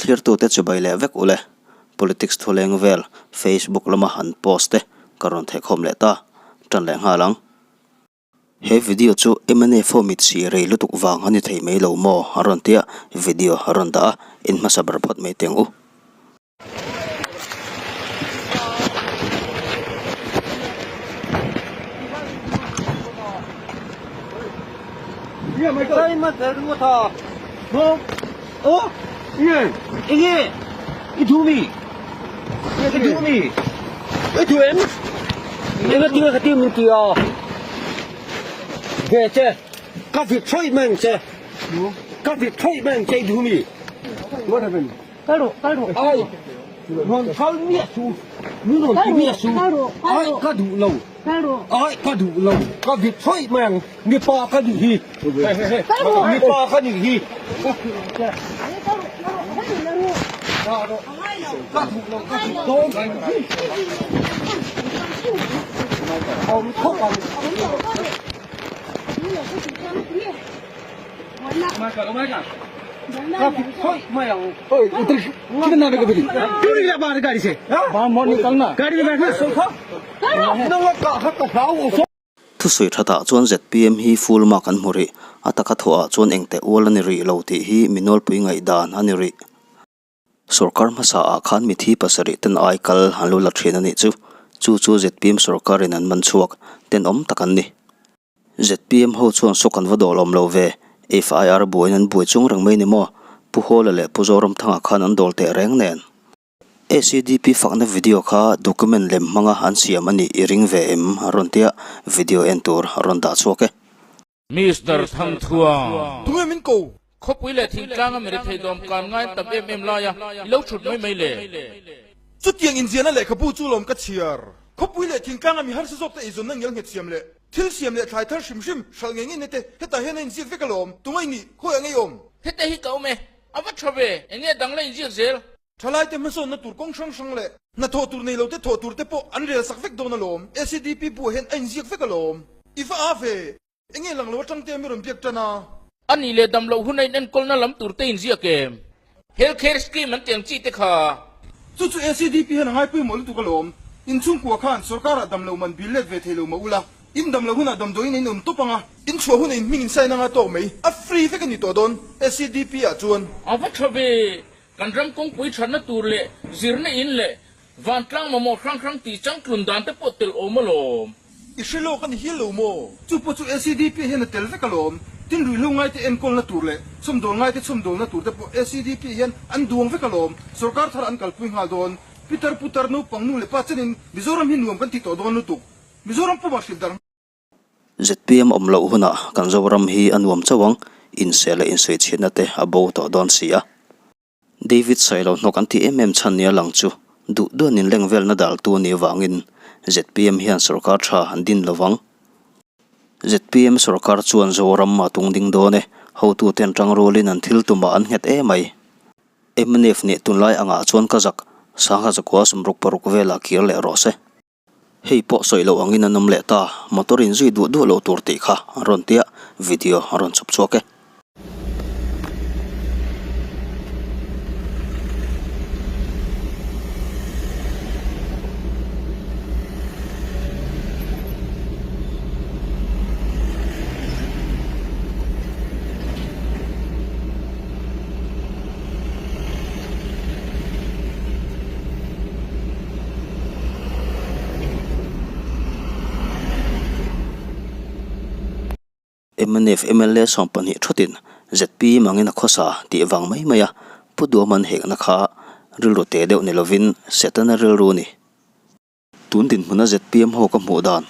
Thlirtute chibai leh vek ule. Politics thuleng vel Facebook lama an post te ka rawn thehkhawm leh ta. Tan leh nghal ang. He video chu mnf ho mit si rei lutuk vang a ni thei mai lo maw a rawn tia video a rawn dah a, in hmasa ber phawt mai teng u. Thusawi thatah chuan zpm hi full mark an hmu rih, a taka thawhah chuan engteh ual a ni rih lo tih hi mi nawlpui ngaihdan a ni rih. Sorkar hmasaah khan mithi pasarih ten ai kal an lo la thin a nih chu, chu chu zpm sorkarin an man chhuak tenawm tak an ni. Zpm ho chuan sawk an va dawl awm lo ve, FIR buaiin an buai chung reng mai ni maw? Pu Hawla leh Pu Zoramthanga khan an dawl teh reng nen. ACDP fakna video kha document lem hmanga an siam a nih i ring ve em? A rawn tia, video en tur a rawn dah chhuak e. Mister Thangthuang. Tunge min ko? Khawpui leh thingtlanga mi rethei dawm kan ngai an tam em em lai a, i lo thut mai mai le. Chutiang inziahna lehkhabu chu lawm ka chhiar. Khawpui leh thingtlanga mi harsa zawkte eizawnna ngelnghet siam leh thil siam leh thlai thar hrim hrim hralh ngei ngei te hetah hian a inziak vek alawm. Tunge i nih? Khawi ang ei awm? Heta hi ka awm e. A va tha ve. Enge dang la inziak zel? Thalaite hmasawnna tur kawng hrang hrang leh hnathawh tur nei lote thawh tur te pawh an rel sak vek dawn alawm. ACDP buah hian a inziak vek alawm. I va a ve. Enge lang lo atang te mi rawn biak tan a. A nih leh dam loh hun a in enkawlna lam tur te inziak em? Health care scheme an tih ang chi te kha. Chu chu ACDP hian a ngai pawimawh lutuk alawm. Inchhungkua khan sorkarah dam lo man bil let ve thei lo mah ula, in dam loh hunah damdawiin in awm tawp ang a, in chhuah hunah in hming in sign anga tawk mai, a free vek a ni tawh dawn ACDP ah chuan. A va tha ve, kan ram kawngpui thatna tur leh zirna in leh Vantlang mamawh hrang hrang tih changtlun dan te pawh tel awm alawm. I hre lawk a ni hial lo maw? Chu pawh chu ACDP hian a tel vek alawm. Tin ruihhlo ngaite enkawlna tur leh chhawmdawl ngaite chhawmdawlna tur te pawh ACDP hian an duang vek alawm. Sorkar thar an kalpui nghal dawn. Pitar putar naupang nu leh pa chenin Mizoram hi nuam kan ti tawh dawn lutuk. Mizoram pumah hrilh darh. Zpm awm loh hunah kan Zoram hi a nuam chauh ang, inseh leh insawichhiatna te a bo tawh dawn si a. David Sailo hnawk an tih em em chhan nia lang chu duh duan in leng velna daltu a nih avangin zpm hian sorkar tha an din lo vang. Zpm sorkar chuan Zoram a tung ding dawn e, hotuten tangrualin an thil tumah an nghet em mai. Mnf nih tunlai angah chuan ka zak, sangha zakua 66 velah kir leh rawh se. Hei pawh sawi loh angin an awm leh ta, motor in zui duh duh loh tur tih kha an rawn tia, video a rawn chhawp chhuak e. Mnf mla 12 thawtin zpm angin a khawsa tih vang mai mai a, Pu Duaman hekna kha rilru teh deuh ni lovin Setana rilru a ni. Tun dinhmuna zpm ho ka hmuh dan,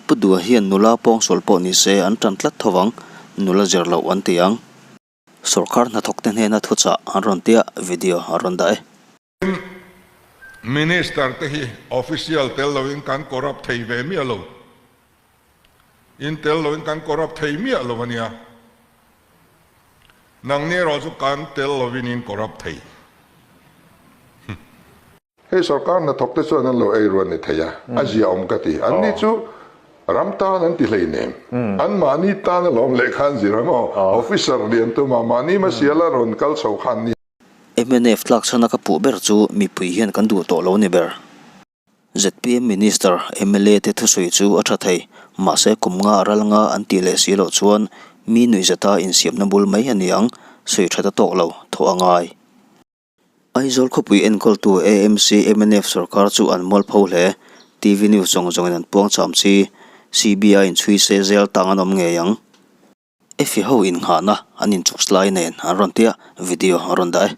Pu Dua hian nula pawngsual pawh ni se an tan tlat tho vang, nula zir loh an ti ang. Sorkar hnathawkte hnena thuchah an rawn tia video a rawn dah e. Tin, Minister te hi official tel loin kan corrupt thei ve miah lo. In tel loin kan corrupt thei miah lo a nia. Nangni erawh chu kan tel lovin in corrupt thei. Hei sorkar hnathawk te chuan an lo ei ruan ni thei a, a zia awm ka ti. Anni chu ram tan an ti hleinem. An mahni tan alawm lehkha an zir ang aw. Officer lian tuma mahni hmasiala rawn kal chho kha an ni. Mnf tlak chhana ka puh ber chu mipui hian kan duh tawh lo ni ber. Zpm Minister, mla te thusawi chu a tha thei, mahse kum nga a ral nga an tih leh si loh chuan mi nuihzata insiamna bul mai a ni ang, sawi tha ta tawk lo, thawh a ngai. Aizawl khawpui enkawltu AMC mnf sorkar chu an mualpho hle, TV news zawng zawngin an puang cham chi, CBI in chhui se zel tang an awm ngei ang. Efi ho innghahna an inchuk lai nen an rawn tia video a rawn dah e.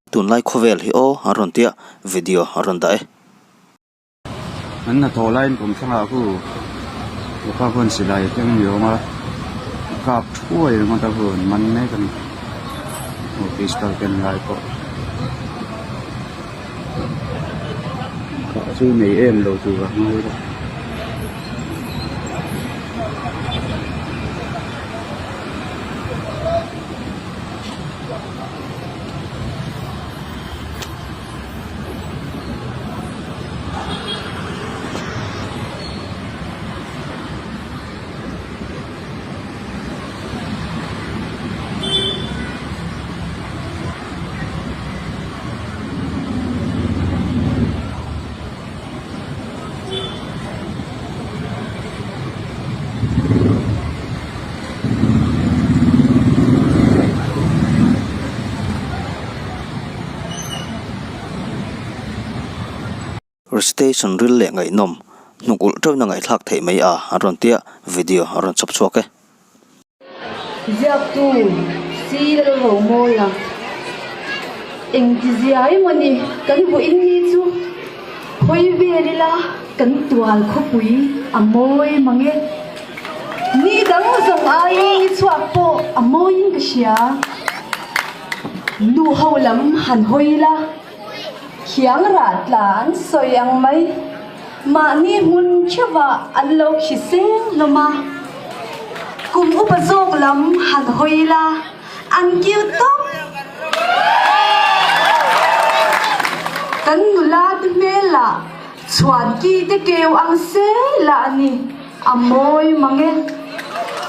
Tunlai khawvel hi aw an rawn tia video an rawn dah e. An hnathawh laiin kum thlangah khu Upa khuan silai a keng ni awm a, a kap thuai ringawt a hun man mek a ni. Aw pistol ken lai pawh kah chu nei em lo tur a ngai a. Recitation ril leh ngaihnawm hnuk ulh teuhna ngaihthlak theih mai a an rawn tia video a rawn chhawp chhuak e. Ziaktu si lal ro mawi a, engtizia emaw ni kan vawiin ni chu hawi vel ila kan tual khawpui a mawi mang e. Ni dang zawng aiin ni chhuak pawh a mawiin ka hria. Nu ho lam han hawi ila. Khiang rah tla an sawi ang mai. Mahni hmun theuhah an lo khi seng hlawm a. Kum upa zawk lam han hawi ila an kiu tawp. Kan nula te hmelah chhuan ki te keu ang se lah a ni. A mawi mang e.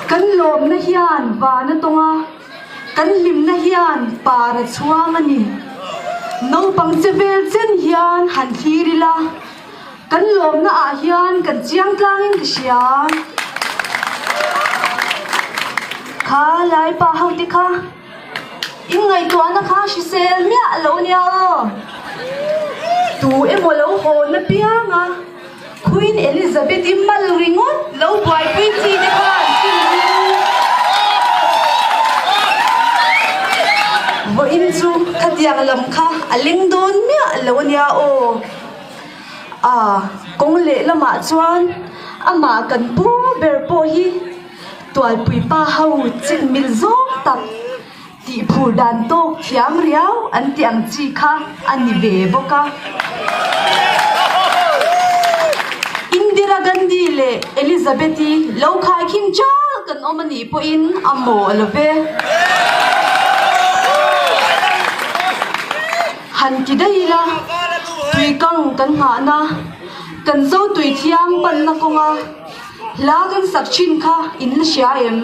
Kan lawmna hian van a tawng a. Kan hlimna hian par a chhuang a ni. Naupang che vel chen hian han thlir ila, kan lawmna ah hian kan chiang tlangin ka hria. Kha lai pa ho te kha in ngaihtuahna kha hrisel miah lo nia aw. Tu emaw lo hawn apiang a. Queen Elizabeth i mal ringawt lo buaipui chi te khan sim in vawiin chu khatiang lam kha a leng dawn miah lo ania aw. A kawng leh lamah chuan amah kan pu ber pawh hi tualpui pa ho chikmil zawng tak. Tih phur dan tawk thiam riau an tih ang chi kha a ni ve bawk a. Indira Gandhi leh Elizabeth-i lo khaikhin chal kan awm a nih pawhin a maw lo ve. Han ti daih ila, tuikang kan nghahna, kan zo tui thiang panna kawnga hla kan sak thin kha in la hria em?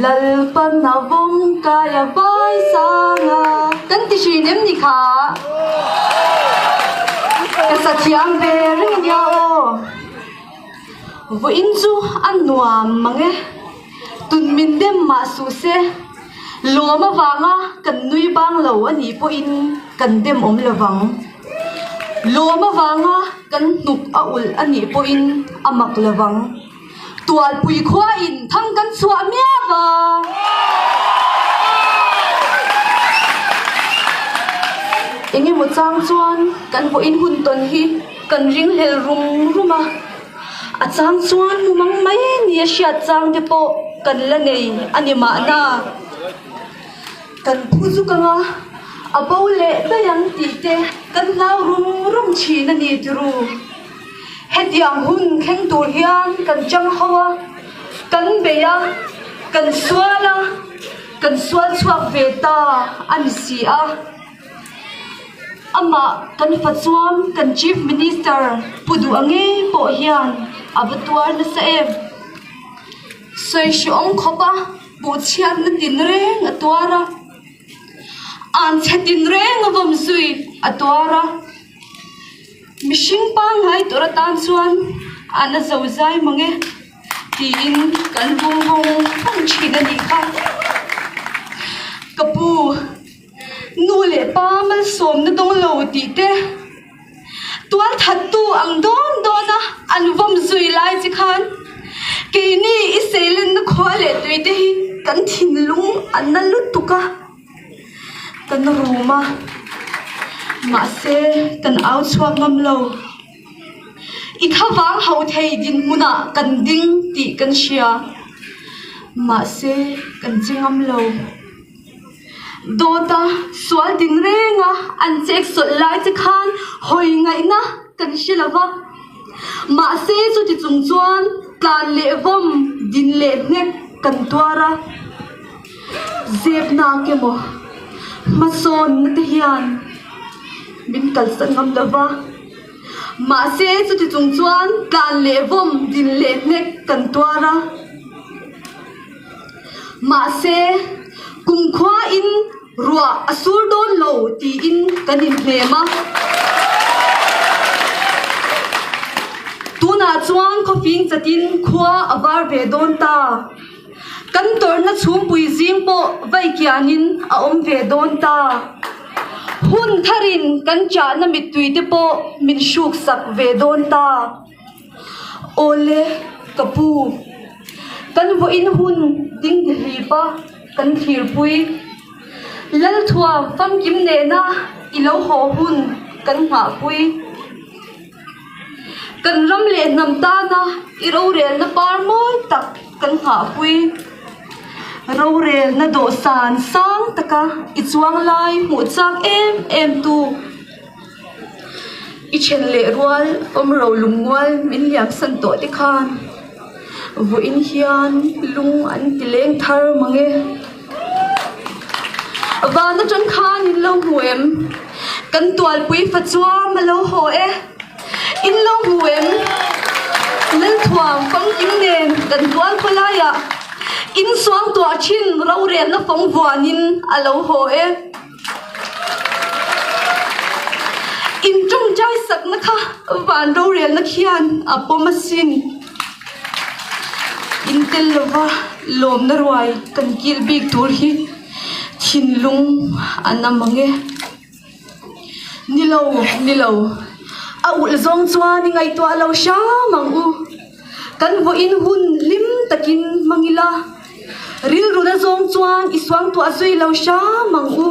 Lalpan a vawng kai a vai sang a. Kan ti thin em ni kha? Ka sa thiam ve reng a nia aw. Vawiin chu a nuam mang e. Tun min dem mah suh se. Lawm avanga kan nui bang lo a nih pawhin kan dem awm lo vang. Lawm avanga kan hnuk a ulh a nih pawhin a mak lo vang. Tualpui khua in thang kan chhuah miau va. Engemaw chang chuan kan vawiin hun tawn hi kan ringhlel rum rum a, a chang chuan mumang mai ni a hriat chang te pawh kan la nei a ni mahna. Kan phu zuk anga a bo leh daih ang tih te kan hlau rum rum thin a ni tiru. Hetiang hun thleng tur hian kan chang ho a, kan bei a, kan sual a, kan sual chhuak ve ta a ni si a. Amah kan fa chuan kan Chief Minister Pu Duha ngei pawh hian a va tuar nasa em. Sawi hrehawm khawp a, buhchhiatna tinreng a tuar a, anchhe tinreng a vawm zui a tuar a. Mihring pangngai tur atan chuan a na zo zai mang e tiin kan vung vung vung thin a nih kha. Ka pu, nu leh pa malsawmna dawng lo tih te, tualthattu ang dawn dawna an vawm zui lai che khan keini i seilenna khua leh tui te hi kan thinlung a na lutuk a. Kan rum a, mahse kan au chhuak ngam lo. I thlavang ho thei dinhmunah kan ding tih kan hria, mahse kan che ngam lo. Dawta sual din renga an chek sawlh lai che khan hawi ngaihna kan hre lo va, mahse chuti chung chuan tlan leh vawm din leh hnek kan tuar a. Zepnak emaw hmasawnna te hian min kalsan ngam lo va, mahse chuti chung chuan tlan leh vawm din leh hnek kan tuar a, mahse kumkhuain ruah a sur dawn lo tiin kan inhnem a. Tunah chuan khawfing chatin khua a var ve dawn ta. Kan tawrhna chhungpui zing pawh vai kianin a awm ve dawn ta. Hun tharin kan chahna mittui te pawh min hruksak ve dawn ta. Awle, ka pu, kan vawiin hun ding hlipa kan thlirpui. Lalthuam famkim nena i lo haw hun kan nghahpui. Kan ram leh hnam tana i rorelna par mawi tak kan nghahpui. Rorelna dawhsan sang taka i chuang lai hmuh chak em em tu. I then leh rual awm ro lungmual min liam san tawh te khan vawiin hian lung an ti leng thar mang e. Van atang khan in lo hmu em? Kan tualpui fa chuam a lo haw e. In lo hmu em? Lalthuam famkim nen kan tual khawlaiah in suang tuah thin rorelna fawng vuanin a lo haw e. In tawngtai sakna kha van rorelna khian a pawm asin. In tel lova lawmna ruai kan kil bik tur hi thinlung a na mang e. Ni lo, ni lo. A ulh zawng chuan i ngaihtuah lo hram ang u. Kan vawiin hun hlim takin hmang ila, rilruna zawng chuan i suangtuah zui lo hram ang u.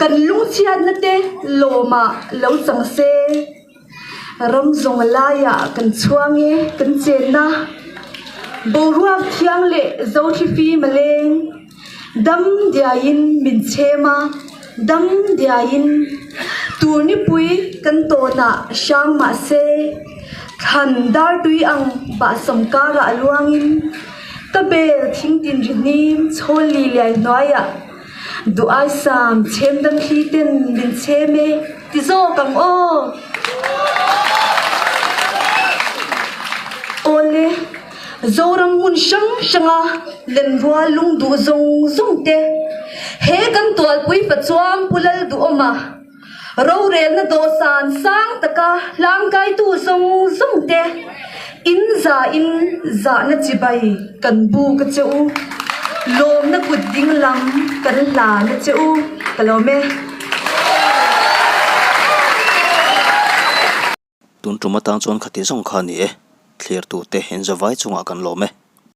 Kan lungchhiatna te lawmah lo chang se. Ram zawng laiah kan chhuang e, kan chenna. Boruak thiang leh Zothlifim a leng. Dam diaiin min chhem a, dam diaiin turnipui kan tawnah hrang mah se, thlan dartui ang bahsam karah luangin ka bel thingtin ri hnim chhawl li liai hnuaiah Duh aisam chhem dam thli ten min chhem e ti zawk ang aw. Awle, Zoram hmun hrang hranga lenrual lung duh zawng zawng te he kan tualpui pachuang Pu Lalduhawma Rorelna dawhsan sang taka hlangkaitu zawng zawng te in za in zahna chibai kan buk a che u, lawmna kut ding lam kan hlan a che u, ka lawm e. Tun tum atang chuan khati zawng kha a ni e, thlirtute in zavai chungah kan lawm e.